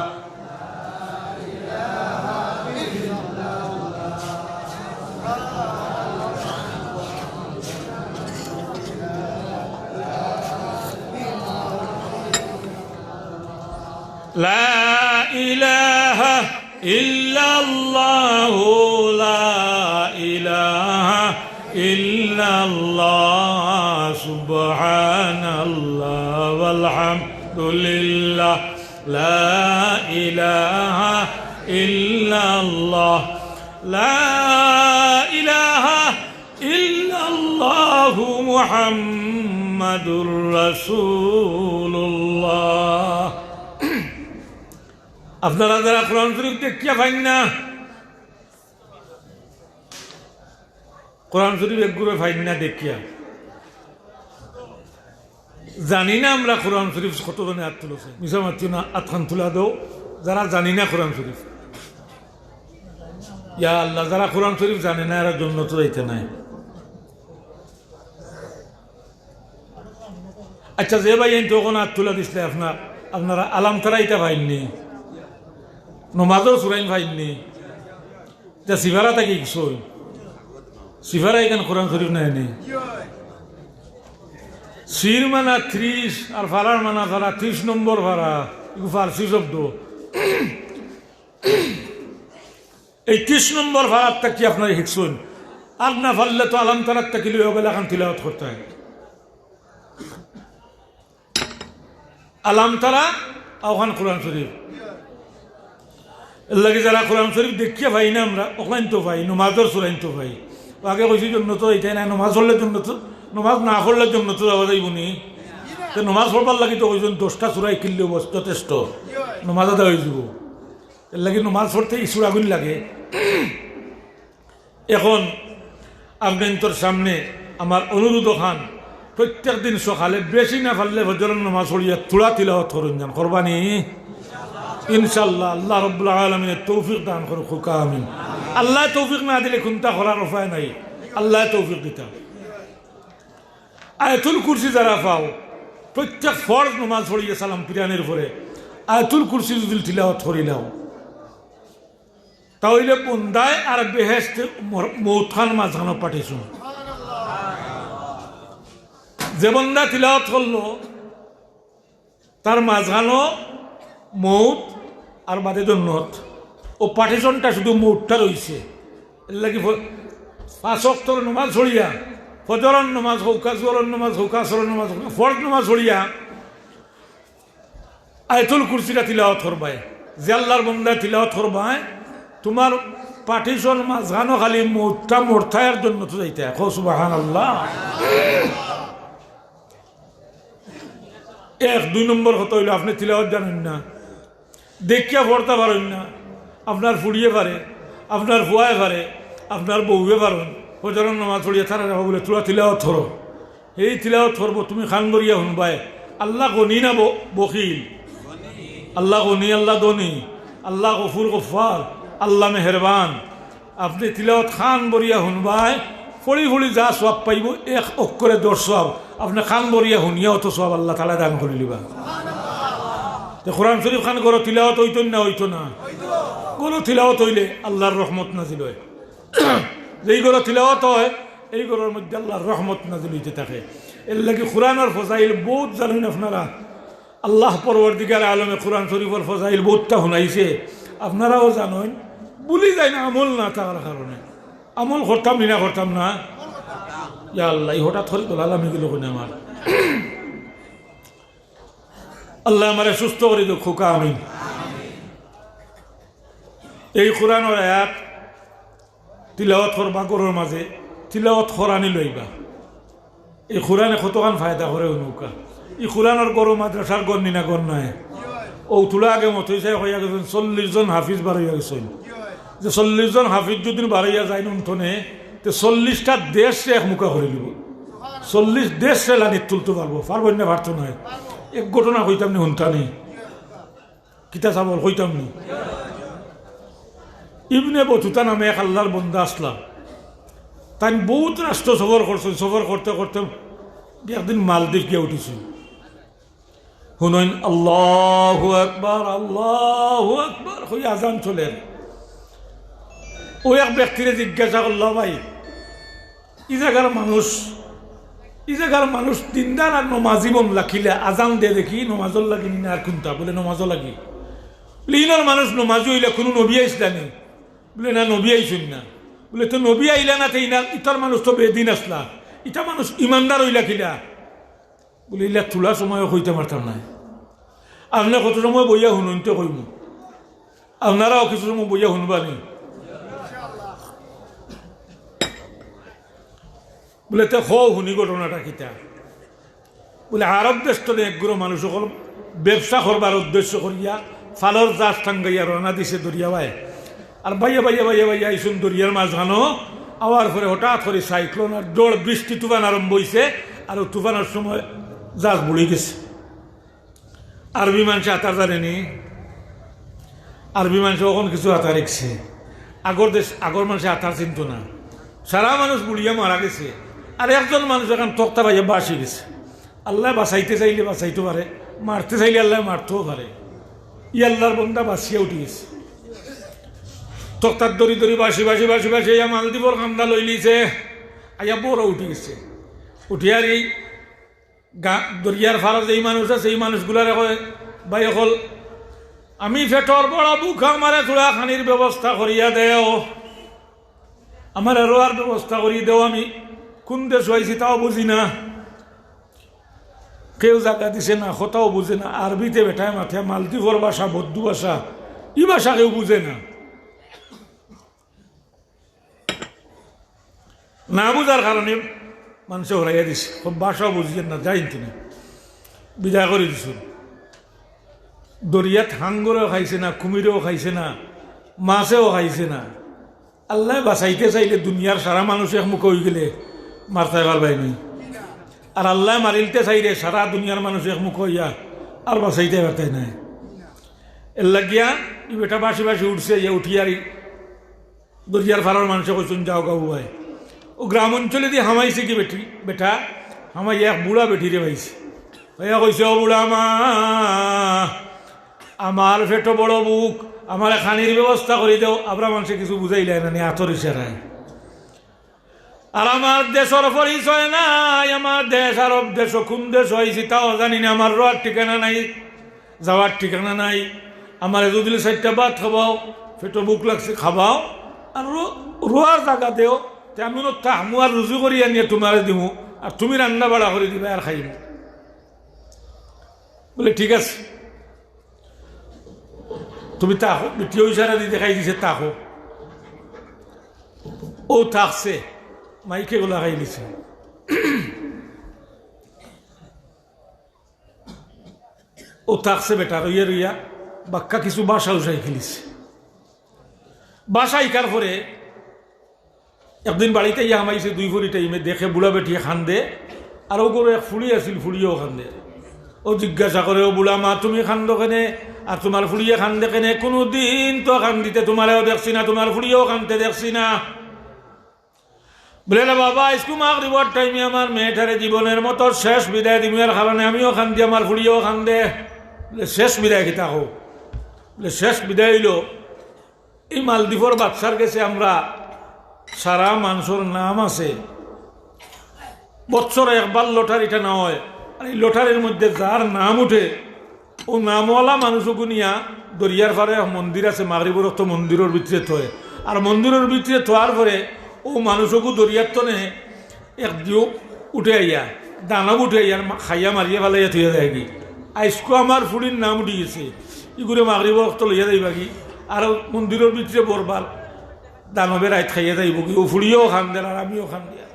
لا إله إلا الله، لا إله إلا الله، سبحان الله والحمد لله، لا إله إلا الله، لا إله إلا الله، محمد رسول الله. আপনারা যারা কোরআন শরীফ দেখিয়া পাইন না, কোরআন শরীফ একগুরে পাইন না দেখিয়া, জানি না আমরা কোরআন শরীফ কতজনে আত তুলছে, মিছা মাতিও না, আতখান তুলা দেও, যারা জানি না কোরআন শরীফ। ইয়া আল্লাহ, যারা কোরআন শরীফ জানে না, এরা জন্নতো যাইতা নায়। আচ্ছা, যে ভাইয়াইন তো অখন আত তুলা দিছলে, আপনার, আপনারা আলাম তারা ইতা পাইননি, নমাজর সুরাইন পাইননি, ইতা সিফারা থাকি হিকছইন। সিফারা ইখান কোরআন শরীফ নায়নি। সির মানা ত্রিশ আর ফারার মানা ফারা, ত্রিশ নম্বর ফারা, ইগু ফার্সি শব্দ। এই ত্রিশ নম্বর ফারাত থাকি আপনারা হিকছইন। আর না পারলে তো আলাম তারাত থাকি লইয়া অগুলাখান তিলাওয়াত করতায়। আলাম তারা, অখান কোরআন শরীফ। এর লাগি যারা কোরআন শরীফ দেখিয়া পাই না আমরা, অখান তো পাই, নমাজর সুরাইন তো পাই। আগে কইছি জন্নতো যাইতায় নায়, নমাজ পড়লে জন্নতো, নমাজ না পড়লে জন্নতো যাওয়া যাইবো নি? তে নমাজ পড়বার লাগি তো কইছইন দশটা সুরা হিকলেউ বস যথেষ্ট, নমাজ আদায় অইযিবো। এর লাগি নমাজ পড়তে ই সুরাগুইন লাগে। এখন আপনাইনতর সামনে আমার অনুরোধ অখান, প্রত্যেক দিন সকালে বেশি না পারলে ফজরর নমাজ পড়িয়া থুড়া তিলাওয়াত করইন যান, করবানি? ইনশাআল্লাহ, আল্লাহ রাব্বুল আলামিনে তৌফিক দান করুক, কউক্কা আমিন। আল্লায় তৌফিক না দিলে কুন্তা করার উপায় নাই, আল্লায় তৌফিক দিতা। আয়াতুল কুরসি যারা পাও, প্রত্যেক ফরজ নমাজ পড়িয়া সালাম ফিরানির পরে আয়াতুল কুরসি যুদি তিলাওয়াত করিলাও, তা অইলে বন্দায় আর বেহেশতে মর-, মউতখান মাঝখানো partition। যে বন্দা তিলাওয়াত করলো, তার মাঝখানো মউত আর বাদে জন্নত। অউ partition টা শুধু মউতটা রইছে। এরলাগি ফ-, পাঁচ ওয়াক্তর নমাজ পড়িয়া, ফজরর নমাজ কউক্কা, জোহরর নমাজ কউক্কা, আসরর নমাজ কউক্কা, ফরজ নমাজ পড়িয়া আয়াতুল কুরসিটা তিলাওয়াত করবায়। যে আল্লাহর বন্দায় তিলাওয়াত করবায়, তুমার partition মাঝখানো খালি মউতটা মরতায় আর জন্নতো যাইতায়। কও সুবহানাল্লাহ। এক, দুই নম্বর কথা অইলো, আপনে তিলাওয়াত জানইন না, দেখিয়া পড়তা পারইন না, আপনার ফুড়িয়ে পারে, আপনার ফুয়ায় পারে, আপনার বউয়ে পারইন, ফজরর নমাজ পড়িয়া তারারে কও বুলে, "তুরা তিলাওয়াত করো।" এই তিলাওয়াত করবো, তুমি কান ভরিয়া হুনবায়। আল্লাহ গনি না ব-, বখিল? আল্লাহ গনি, আল্লাহ ধনী, আল্লাহ গফুর গফফার, আল্লাহ মেহেরবান। আপনে তিলাওয়াত কান ভরিয়া হুনবায়, পড়ি পড়ি যা সওয়াব পাইবো, এক অক্ষরে দশ সওয়াব। আপনে কান ভরিয়া হুনিয়া অত সওয়াব আল্লাহ তাআলায় দান করিলিবা। তে কোরআন শরীফ খান ঘরো তিলাওয়াত অইতো না, অইতো না? ঘরো তিলাওয়াত অইলে আল্লাহর রহমত নাজিল অয়। যেই ঘরো তিলাওয়াত অয়, এই ঘরর মধ্যে আল্লাহর রহমত নাজিল অইতে থাকে। এরলাগি কোরআনর ফজাইল বউত জানইন আপনারা। আল্লাহ পরওয়ারদিগার আলমে কোরআন শরীফর ফজাইল বউতটা হুনাইছে, আপনারাও জানইন, ভুলি যাইন আমল না থাকার কারণে। আমল করতাম নি না করতাম না? ইয়া আল্লাহ, ই হঠাৎ করি গলা লামি গেলো কুনে আমার। আল্লাহ আমারে সুস্থ করি দেউক, কউক্কা আমিন। এই কোরআনর আয়াত তিলাওয়াত করবা ঘরর মাঝে, তিলাওয়াত করানি লইবা। এই কোরআনে কতখান ফায়দা করে হুনউক্কা। ই কোরআনর ঘরো মাদ্রাসার ঘর নি না ঘর নায়? অউ তুলা আগে মতইছাই কইয়া গেছইন, চল্লিশ জন হাফিজ বারইয়া গেছইন। যে চল্লিশ জন হাফিজ যুদি বারইয়া যাইন উনতনে, তে চল্লিশটা দেশরে এক মুখা করিলিবো। চল্লিশ দেশরে লানিত তুলতো পারবো, পারবো না পারতো নায়। এক ঘটনা কইতাম নি, হুনতা নি? কিতা চাবল কইতাম নি? ইবনে বতুতা নামে এক আল্লাহর বন্দা আছলা। তাইন বউত রাষ্ট্র সফর করছইন, সফর করতে করতে একদিন মালদ্বীপ গিয়া উঠিছইন। হুনইন, "আল্লাহু আকবার, আল্লাহু আকবার" কই আজান চলের। অউ এক ব্যক্তিরে জিজ্ঞাসা করলা, "ভাই, ই জাগার মানুষ, ই জাগার মানুষ দিনদার আর নমাজি বনলা কিলা? আজান দে দেখি, নমাজর লাগি নি না আর কুনটা?" বুলে, "নমাজর লাগি।" বুলে, "ইনর মানুষ নমাজি অইলা, কুনু নবী আইছলা নি?" বুলে, "না, নবী আইছইন না।" বুলে, "তো নবী আইলা না, তে ইনার, ইতার মানুষ তো বেদিন আছলা, ইতা মানুষ ইমানদার অইলা কিলা?" বুলে, "ইলা তুলা সময়ও কইতাম পারতাম নায়। আপনে কত সময় বইয়া হুনইন তে কইমু, আপনারাও কিছু সময় বইয়া হুনবা নি?" বুলে, "তে কও হুনি ঘটনাটা কিতা?" বুলে, "আরব দেশ তনে একগুলো মানুষ অকল ব্যবসা করবার উদ্দেশ্য করিয়া ফালর জাহাজ টাঙ্গাইয়া রওনা দিছে দরিয়া বায়। আর বাইয়া বাইয়া বাইয়া বাইয়া আইছইন দরিয়ার মাঝখানো, আওয়ার পরে হঠাৎ করি সাইক্লোন আর ঝড় বৃষ্টি তুফান আরম্ভ অইছে। আর অউ তুফানর সময় জাহাজ বুড়ি গেছে।" আরবি মানষে আতার জানে নি? আরবি মানষে অখন কিছু আতার হিকছে। আগর দেশ, আগর মানষে আতার চিনতো না। সারা মানুষ বুড়িয়া মারা গেছে। আর একজন মানুষ অখান তক্তা পাইয়া ভাসি গেছে। আল্লায় বাঁচাইতে চাইলে বাঁচাইতো পারে, মারতে চাইলে আল্লায় মারতেও পারে। ই আল্লাহর বন্দা বাঁচিয়া উঠি গেছে। তক্তাত দড়ি দড়ি ভাসি ভাসি ভাসি ভাসি আইয়া মালদ্বীপর কান্দা লইলিছে, আইয়া বড় উঠি গেছে। উঠিয়ার এই গা-, দরিয়ার ফারো যেই মানুষ আছে, এই মানুষগুলারে কয়, "ভাই অকল, আমি পেটর বড় ভুকা, আমারে থুড়া খানির ব্যবস্থা করিয়া দেও, আমারে রওয়ার ব্যবস্থা করি দেও, আমি কুন দেশো আইছি তাও বুঝি না, কেউ জাগা দিছে না, কথাও বুঝে না, আরবিতে বেটায় মাতে, মালদ্বীপর ভাষা, বদ্দু ভাষা, ই ভাষা কেউ বুঝে না।" না বুঝার কারণে মানষে হরাইয়া দিছে, খুব ভাষাও বুঝিয়েন না, যাইন তিনি বিদায় করি দিছইন। দরিয়াত হাঙ্গরেও খাইছে না, কুমিরেও খাইছে না, মাছেও খাইছে না। আল্লায় বাঁচাইতে চাইলে দুনিয়ার সারা মানুষ এক মুখা অইগেলে মারতায় পারবায় নি? আর আল্লায় মারিলতে চাইলে সারা দুনিয়ার মানুষ এক মুখা অইয়া আর বাঁচাইতায় পারতায় নায়। এর লাগিয়া ই বেটা বাসি বাসি উঠছে, ইয়া উঠিয়া আর ই দরিয়ার পারর মানষে কইছইন, "যাও গা ভাই।" অউ গ্রাম অঞ্চলেদি হামাইছে গি বেটি, বেটা হামাইয়া এক বুড়া বেটিরে পাইছে। পাইয়া কইছে, "ও বুড়া মা, আমার পেটো বড় ভুক, আমারে খানির ব্যবস্থা করি দেও।" আবরা মানষে কিছু বুঝাইলায় না নি, আতর ইশারায়। আর আমার দেশর পরিচয় নাই, আমার দেশ আরব দেশ, কুন দেশ অইছি তাও জানি না, আমার রওয়ার ঠিকানা নাই, যাওয়ার ঠিকানা নাই। আমারে যুদি চাইরটা ভাত খাবাও, পেটো ভুক লাগছে, খাবাও, আর রো-, রওয়ার জাগা দেও, তে আমি অনো থাকমু আর রুজি করি আনিয়া তুমারে দিমু, আর তুমি রান্দা বাড়া করি দিবায় আর খাইমু। বলে, "ঠিক আছে, তুমি থাকো।" বেটিয়েও ইশারা দি দেখাই দিছে, "থাকো।" অউ থাকছে, মাইকে গলা খাই দিছে। অউ থাকছে বেটা, রইয়া রইয়া বাক্কা কিছু ভাষা উষা হিকিলিছে। ভাষা হিকার পরে একদিন বাড়িত আইয়া হামাইছে, দুইফরি টাইমে দেখে বুড়া বেটিয়ে কান্দে, আর অউ ঘরো এক ফুড়ি আছিল, ফুড়িয়েও কান্দে। অউ জিজ্ঞাসা করে, "ও বুড়া মা, তুমি কান্দো কেনে? আর তুমার ফুড়িয়ে কান্দে কেনে? কুনুদিন তো কান্দিতে তুমারেও দেখছি না, তুমার ফুড়িয়েও কানতে দেখছি না।" বলে, "রে বাবা, আইজকু মাগরিবর টাইমে আমার মেয়েটারে জীবনের মতো শেষ বিদায় দিমু, এর কারণে আমিও কান্দি, আমার ফুড়িয়েও কান্দে।" বলে, "শেষ বিদায় কিতা কও?" বলে, "শেষ বিদায় অইলো, ই মালদ্বীপর বাদশার গেছে আমরা সারা মানষর নাম আছে, বৎসরে একবার লটারি টানা অয়, আর ই লটারির মধ্যে যার নাম উঠে, অউ নামওয়ালা মানুষগু নিয়া দরিয়ার পারে এক মন্দির আছে, মাগরিবর অক্ত মন্দিরর ভিতরে থয়, আর মন্দিরর ভিতরে থওয়ার পরে অউ মানুষগু দরিয়ার তনে এক ঢেউ উঠে আইয়া, দানব উঠে আইয়া মা-, খাইয়া মারিয়া ফালাইয়া থইয়া যায়গি। আইজকু আমার ফুড়ির নাম উঠি গেছে, ইগুরে মাগরিবর অক্ত লইয়া যাইবাগি, আর মন্দিরর ভিতরে বরবার দানবে রাইত খাইয়া যাইবোগি, অউ ফুড়িয়েও কান্দের আর আমিও কান্দিয়ার।"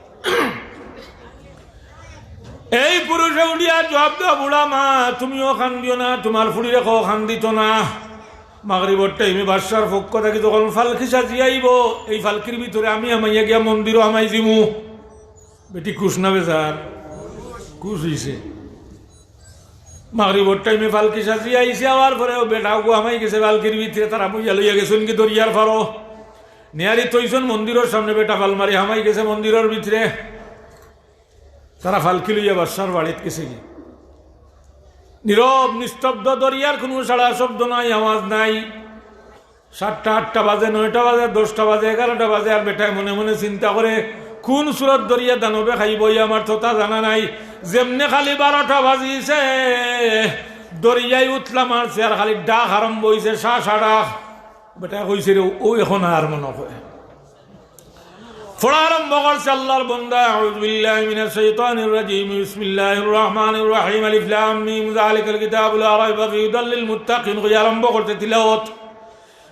এই পুরুষে উঠিয়া জবাব দেয়, "বুড়া মা, তুমিও কান্দিও না, তুমার ফুড়িরে কেউ কান্দিতো না।" মাগরিবর টাইমে বাদশার পক্ষ থাকি যখন পালকি সাজিয়া আইবো, এই পালকির ভিতরে আমি হামাইয়া গিয়া মন্দিরো হামাই যিমু। বেটি খুশ না বেজার? খুশ অইছে। মাগরিবর টাইমে পালকি সাজিয়া আইছে, আওয়ার পরে অউ বেটাগু হামাই গেছে পালকির ভিতরে, তারা বইয়া লইয়া গেছইন গি দরিয়ার পারো। নিয়ারি থইছইন মন্দিরর সামনে, বেটা ফাল মারি হামাই গেছে মন্দিরর ভিতরে। তারা পালকি লইয়া বাদশার বাড়িত গেছে গি। নীরব নিস্তব্ধ, দরিয়ার কুনু সাড়া শব্দ নাই, আওয়াজ নাই। সাতটা, আটটা বাজে, নয়টা বাজে, দশটা বাজে, এগারোটা বাজে, আর বেটায় মনে মনে চিন্তা করে, "কুন সুরত দরিয়া দানবে খাইবো, ই আমার তো তা জানা নাই।" যেমনে খালি বারোটা বাজিছে, দরিয়ায় উতলা মারছে, আর খালি ডাক আরম্ভ অইছে, শা শা ডাক। বেটায় কইছে, "রে, অউ অখন আর মনো অয়।" পড়া আরম্ভ করছে আল্লার বন্দা, "আউযু বিল্লাহি মিনাশ শাইতানির রাজীম, বিসমিল্লাহির রহমানির রহিম, আলিফ লাম মিম, যালিকাল কিতাবু লা রাইবা ফিহি, হুদাল লিল মুত্তাকিন", কইয়া আরম্ভ করছে তিলাওয়াত।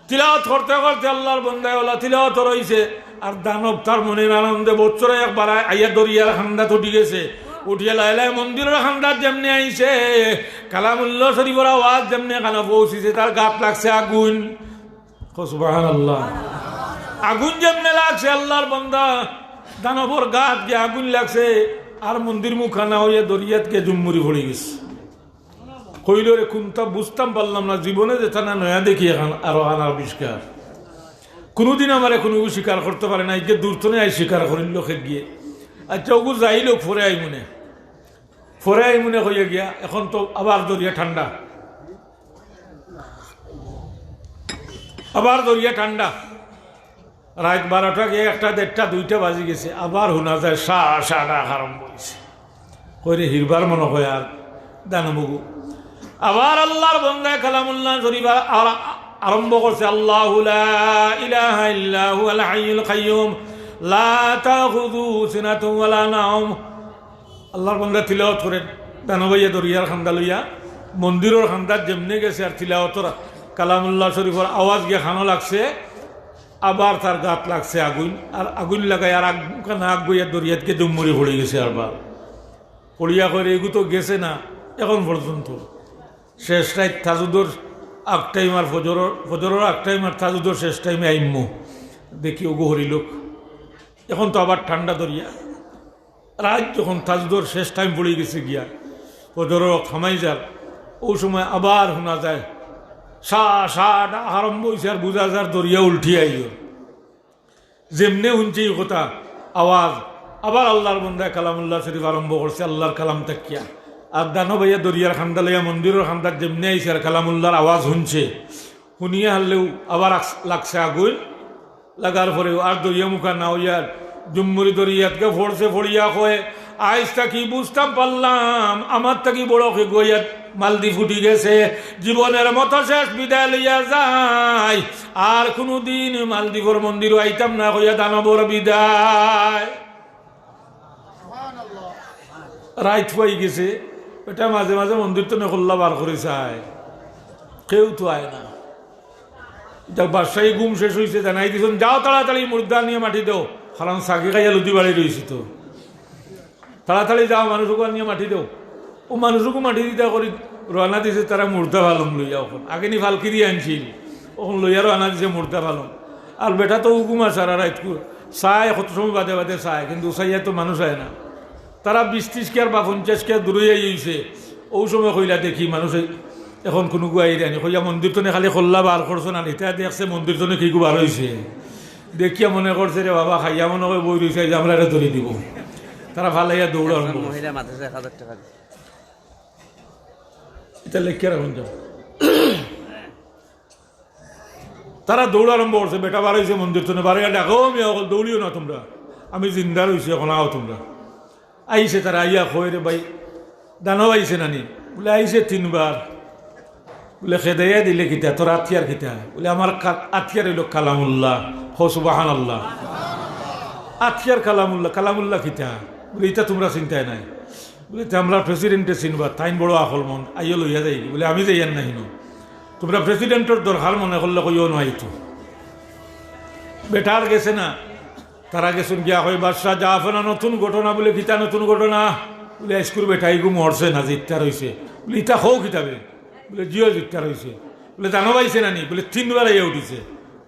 তিলাওয়াত করতে করতে আল্লার বন্দায় অলা তিলাওয়াতো রইছে, আর দানব তার মনের আনন্দে বৎসরে একবার আই-, আইয়া দরিয়ার কান্দাত উঠি গেছে। উঠিয়া লায় লায় মন্দিরর কান্দাত যেমনে আইছে, কালামুল্লাহ শরীফর আওয়াজ যেমনে কানো পৌঁছিছে, তার গাত লাগছে আগুইন। কও সুবহানাল্লাহ। আগুইন যেমনে লাগছে, আল্লার বন্দা দানবর গাত গিয়া আগুইন লাগছে, আর মন্দির মুখা না অইয়া দরিয়াত গিয়া জুম্মুরি পড়ি গেছে। কইলো, "রে, কুনতা বুঝতাম পারলাম না, জীবনে যেতা না নয়া দেখি অখন আরো আনা আবিষ্কার। কুনুদিন আমারে কুনু শিকার করতে পারে না, ইগে দূর তনে আই শিকার করিল কে গিয়ে। আচ্ছা, অগু যাইল, পরে আইমুনে, পরে আইমুনে কইয়া গিয়া, অখন তো আবার দরিয়া ঠান্ডা।" আবার দরিয়া ঠান্ডা। রাইত বারোটা গিয়া একটা, দেড়টা, দুইটা বাজি গেছে, আবার হুনা যায় শা শা ডাক আরম্ভ অইছে। কইরে হিরবার মনো অয় আর দানবগু। আবার আল্লার বন্দায় কালামুল্লাহ শরীফ আর, আর আরম্ভ করছে, "আল্লাহু লা ইলাহা ইল্লা হুয়াল হাইয়ুল কাইয়্যুম, লা তাখুযুহু সিনাতুন ওয়ালা নাওম।" আল্লার বন্দা তিলাওয়াত করে, দানব আইয়া দরিয়ার কান্দা লইয়া মন্দিরর কান্দাত যেমনে গেছে আর তিলাওয়াতর কালামুল্লাহ শরীফর আওয়াজ গিয়া কানো লাগছে, আবার তার গাত লাগছে আগুইন, আর আগুইন লাগাই আর আগ-, কানা আগুইয়া দরিয়াত গিয়া জুম্মুরি পড়ি গেছে আরবার। পড়িয়া কইরে, "এগু তো গেছে না অখন পর্যন্ত। শেষ রাইত তাজুদর আগ টাইম আর ফজরর, ফজরর আগ টাইম আর তাজুদর শেষ টাইমে আইমু। দেখি অগু হরিলোক।" অখন তো আবার ঠান্ডা দরিয়া। রাইত যখন তাজুদর শেষ টাইম পড়ি গেছে গিয়া, ফজরর অক্ত হামাই যার, অউ সময় আবার হুনা যায়, সা সা ডাক আরম্ভ অইছে, আর বুঝা যার দরিয়া উল্টি আইও। যেমনে হুনছে ই কথা, আওয়াজ, আবার আল্লার বন্দায় কালামুল্লাহ শরীফ আরম্ভ করছে, আল্লার কালাম থাকিয়া। আর দানব আইয়া দরিয়ার কান্দা লইয়া মন্দিরর কান্দাত যেমনে আইছে আর কালামুল্লাহর আওয়াজ হুনছে, হুনিয়া হারলেউ আবার আস-, লাগছে আগুইন, লাগার পরেউ আর দরিয়া মুখা না অইয়া জুম্মুরি দরিয়াত গিয়া পড়ছে, পড়িয়া কয়, "আইজ থাকি বুঝতাম পারলাম, আমার থাকি বড় কেউ আইয়া মালদি ফুটি গেছে, জীবনের মতো শেষ বিদায় লইয়া যাই, আর কুনুদিন মালদ্বীপর মন্দিরো আইতাম না," কইয়া দানবর বিদায়। রাইত পুয়াই গেছে, বেটা মাঝে মাঝে মন্দির তনে কল্লা বার করি চায়, কেউ তো আয় না। ইটা বাদশাহী ঘুম শেষ অইছে, জানাই দিছইন, "যাও তাড়াতাড়ি মুর্দা নিয়া মাটি দেও, কারণ ছাগি খাইয়া লুদি বাড়ি রইছে তো।" তাড়াতাড়ি যাও, মানুষগু আনিয়া মাটি দেও। অউ মানুষগু মাটি দিতা করি রওয়ানা দিছে তারা মুর্দা ফালং লইয়া। অখন আগে নি ফালকি দি আনছিল, অখন লইয়া রওয়ানা দিছে মুর্দা ফালং। আর বেটা তো হুকুম আছে, আর রাইতকু চায়, কত সময় বাদে বাদে চায়, কিন্তু চাইয়া তো মানুষ আয় না। তারা বিশ ত্রিশ কিয়ার বা পঞ্চাশ কিয়ার দূরই আই অইছে। অউ সময় কইলা, "দেখি মানুষ অখন কুনুগু আইরা নি?" কইয়া মন্দির তনে খালি কল্লা বার করছে না, ইতা দেখছে মন্দির তনে কিগু বার অইছে। দেখিয়া মনে করছে, "রে বাবা, খাইয়া মনে অয় বই রইছে, আইজ আমরারে ধরি দিবো।" তারা ফালাইয়া দৌড় আরম্ভ একজন করছে। মহিলা মাদ্রাসায় এক হাজার টাকা দিছে। ইটা লেখিয়া রাখুন যাও। তারা দৌড় আরম্ভ করছে, বেটা বার অইছে মন্দির তনে, বার অইয়া ডাকে, "ও মিয়া অকল, দৌড়িও না তুমরা, আমি জিন্দা রইছি, অখন আও তুমরা।" আইছে তারা, আইয়া কয়, "রে ভাই, দানব আইছে না নি?" বুলে, "আইছে তিনবার।" বুলে, "খেদাইয়া দিলে কিতা? তোর আতিয়ার কিতা?" বুলে, "আমার কা-, আতিয়ার অইলো কালামুল্লাহ।" কও সুবহানাল্লাহ। আতিয়ার কালামুল্লাহ, কালামুল্লাহ কিতা? বুলে, "ইতা তুমরা চিনতায় নায়।" বুলে, "তে আমরার প্রেসিডেন্টে চিনবা, তাইন বড় আকলমন্দ, আইও লইয়া যাইগি।" বুলে, "আমি যাইয়ার না হিনো, তুমরা প্রেসিডেন্টর দরকার মনে করলে কইও না আইতো।" বেটার গেছে না, তারা গেছইন গিয়া কয়, "বাদশা জাফনা, নতুন ঘটনা।" বুলে, "কিতা নতুন ঘটনা?" বুলে, "আইজকুর বেটা ইগু মরছে না, জিত্তা রইছে।" বুলে, "ইতা কও কিতাবে?" বুলে, "জিও, জিত্তা রইছে।" বুলে, "দানব আইছে না নি?" বুলে, "তিনবার আইয়া উঠিছে।"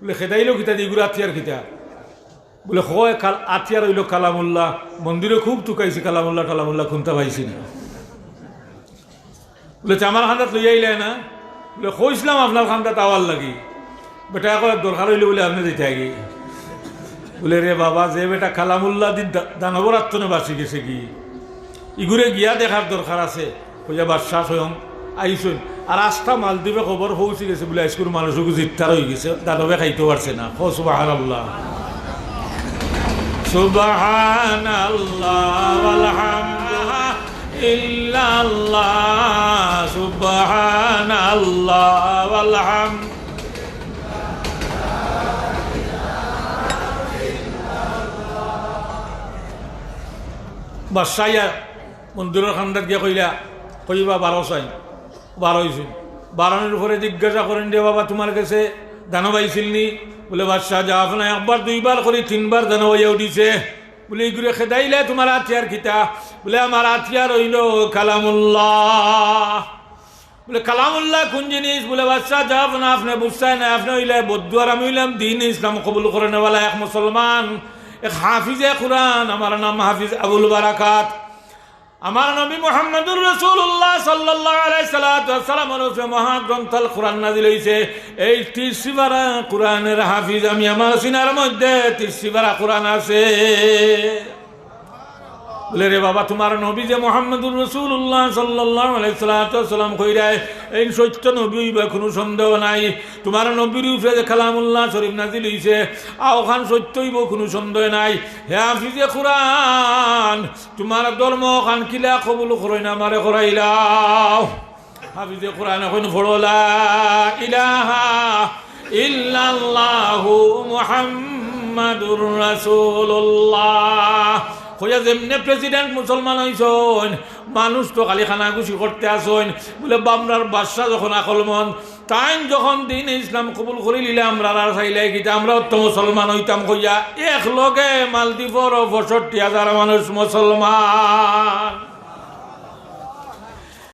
বুলে, "খেদাইলো কিতা দি, ইগুর আতিয়ার কিতা?" বুলে, "কয় কাল-, আতিয়ার অইলো কালামুল্লাহ, মন্দিরে খুব তুকাইছি, কালামুল্লাহ টালামুল্লাহ কুন্তা পাইছি না।" বুলে, "তে আমার কান্দাত লইয়া আইলায় না?" বুলে, "কইছলাম আপনার কান্দাত আওয়ার লাগি।" বেটায় কয়, "দরকার অইলে বুলে আপনে যাইতা গি।" বুলে, "রে বাবা, যে বেটা কালামুল্লাহ দি দা-, দানবর আত তনে বাচি গেছে গি, ইগুরে গিয়া দেখার দরকার আছে।" কইয়া বাদশা স্বয়ং আইছইন। আর আস্তা মালদ্বীপে খবর পৌঁছি গেছে বুলে, "আইজকুর মানুষগু জিত্তার অইগেছে, দানবে খাইতো পারছে না।" কও সুবহানাল্লাহ। সুবহানাল্লাহ, ওয়াল হামদু ইল্লাল্লাহ, সুবহানাল্লাহ, ওয়াল হামদু। বাদশা আইয়া মন্দিরর কান্দাত গিয়া কইলা, কইবা, "বারো চাই।" বার অইছইন। বারনির পরে জিজ্ঞাসা করইন, "রে বাবা, তুমার গেছে দানব আইছিল নি?" বুলে, "বাদশা জাফনা, একবার দুইবার করি তিনবার দানব আইয়া উঠিছে।" বুলে, "ইগুরে খেদাইলায় তুমার আতিয়ার কিতা?" বুলে, "আমার আতিয়ার অইলো কালামুল্লাহ।" বুলে, "কালামুল্লাহ কুন জিনিস?" বুলে, "বাদশা জাফনা, আপনে বুঝছইন না, আপনে অইলায় বৌদ্ধ আর আমি অইলাম দ্বীন ইসলাম কবুল করনেওয়ালা এক মুসলমান, এক হাফিজে কুরআন, আমার নাম হাফিজ আবুল বারাকাত।" আমার নবী মুহাম্মদুর রাসূলুল্লাহ সাল্লাল্লাহু আলাইহি সাল্লাতু ওয়াস সালামর উপরে মহাগ্রন্থ আল কুরআন নাজিল অইছে। এই তিরিশ পারা কুরআনের হাফিজ আমি, আমার সিনার মধ্যে তিরিশ পারা কুরআন আছে। বুলে, "রে বাবা, তুমার নবী যে মুহাম্মদুর রাসূলুল্লাহ সাল্লাল্লাহু আলাইহি সাল্লাতু ওয়াস সালাম কইরায়, এইন সত্য নবী অইবা, কুনু সন্দেহ নাই। তুমার নবীর উপরে যে কালামুল্লাহ শরীফ নাজিল অইছে, অউখান সত্য অইবো, কুনু সন্দেহ নাই। হে হাফিজে কুরআন, তুমার ধর্ম অখান কিলা কবুল করইন, আমারে করাইলাও।" হাফিজে কুরআনে কইন, "পড়ো লা ইলাহা ইল্লাল্লাহু মুহাম্মাদুর রাসূলুল্লাহ।" কইয়া যেমনে প্রেসিডেন্ট মুসলমান অইছইন, মানুষ তো খালি কানাঘুষি করতে আছইন। বুলে, "বামরার বাদশা যখন আকলমন্দ, তাইন যখন দ্বীন ইসলাম কবুল করিলিলা, আমরার আর চাইলায় কিতা, আমরাও তো মুসলমান অইতাম," কইয়া এক লগে মালদ্বীপর পঁয়ষট্টি হাজার মানুষ মুসলমান।